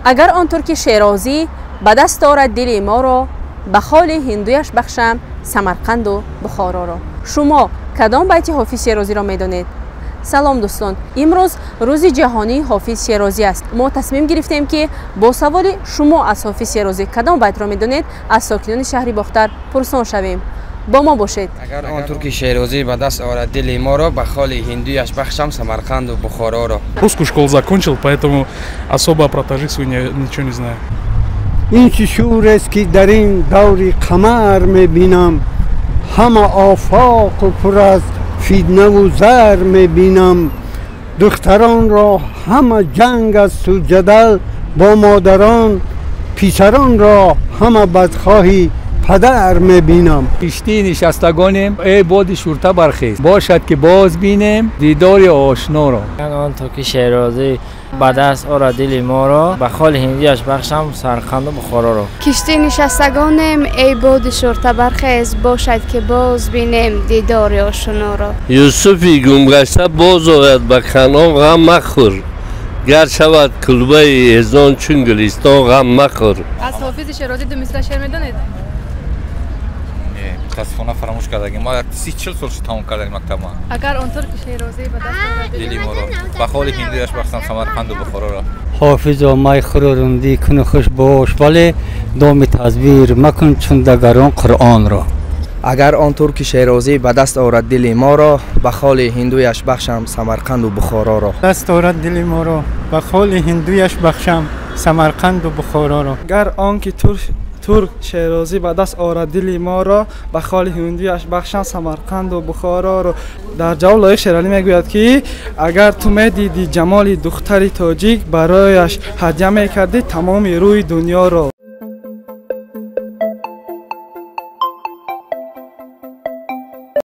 Агар он турки Шерозӣ ба даст орад дили моро, ба холи ҳиндуяш бахшам Самарқанду Бухороро. Шумо кадом байти Ҳофиз Шерозиро медонед? Салом, дӯстон! Имрӯз рӯзи ҷаҳонии Ҳофиз Шерозӣ аст. Мо тасмим гирифтем, ки бо саволи «Шумо аз Ҳофиз Шерозӣ кадом байтро медонед?» аз сокинони шаҳри Бохтар пурсон шавем. Бо мо бошед. Агар он турки Шерозӣ ба даст орад дили моро, ба холи ҳиндуяш бахшам Самарқанду Бухороро. Русскую школу закончил, поэтому особо про таджикскую ничего не знаю. Ин чӣ шӯрест, ки дар ин даври қамар мебинам? Ҳама офоқу пур аз фитнаву зар мебинам. Духтаронро ҳама ҷанг асту ҷадал бо модарон, писаронро ҳама бадхоҳи падар мебинам. Киштии нишастагонем, эй боди шурта, бархез, бошад, ки боз бинем дидори ошноро. Он турки Шерозӣ ба даст орад дили моро, ба холи ҳиндиаш бахшам Самарқанду Бухороро. Киштӣ нишастагонем, эй боди шурта, бархез, бошад, ки боз бинем дидори ошноро. Юсуфи гумгашта боз ояд ба Канъон, ғам махӯр. Гар шавад кулбаи эзон чун гулистон, ғам махӯр. Аз Ҳофизи Шерозӣ ду мисра шеър медонед? Мутаассифона, фаромӯш кардагим. Ма 30-40 сол шуд, тамом кардагим мактабма. Агар он турки Шерозӣ ба даст орад дили моро, ба холи ҳиндуяш бахшам Самарқанду Бухороро. Ҳофизо, майхӯру рундӣ куну хуш бош, вале доми тазвир макун чун дагарон Қуръонро. Агар он турки Шерозӣ ба даст орад дили моро, ба холи ҳиндуяш бахшам Самарқанду Бухороро. Даст орад дили моро, ба холи ҳиндуяш бахшам Самарқанду Бухороро. Агар он ки турк Шерозӣ ба даст орад дили моро, ба холи ҳиндуяш бахшам Самарқанду Бухороро. Дар ҷавоб Лоиқ Шералӣ мегӯяд, ки агар ту медидӣ ҷамоли духтари тоҷик, барояш ҳадя мекардӣ тамоми рӯи дунёро.